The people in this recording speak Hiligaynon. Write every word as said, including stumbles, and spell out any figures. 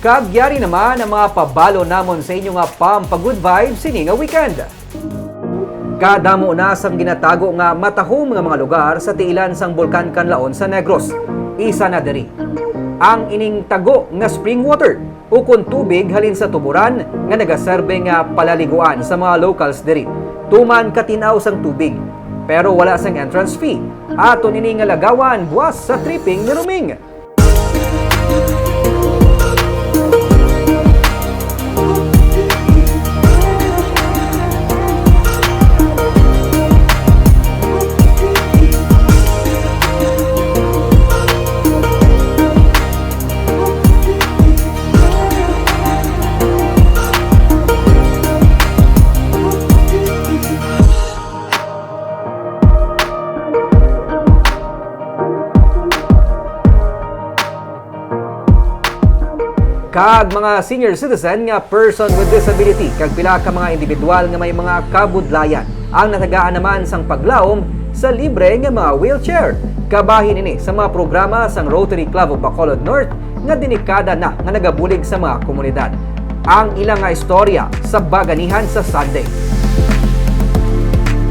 Kag yari naman ang mga pabalo namon sa inyo nga pampagood vibes sini nga weekend. Kadamo na sang ginatago nga matahom nga mga lugar sa tiilan sang Bulkan Kanlaon sa Negros. Isa na diri ang ining tago nga spring water, ukon tubig halin sa tuburan nga nagaserbe nga palaliguan sa mga locals diri. Tuman katin-aw sang tubig, pero wala sang entrance fee. Aton ini nga lagawan buas sa tripping ni Ruming. Kag mga senior citizen nga person with disability kag pila ka mga individual nga may mga kabudlayan ang natagaan naman sang paglaom sa libre nga mga wheelchair. Kabahin ini sa mga programa sang Rotary Club of Bacolod North nga denikada na nga nagabulig sa mga komunidad. Ang ila nga istorya sa Baganihan sa Sunday.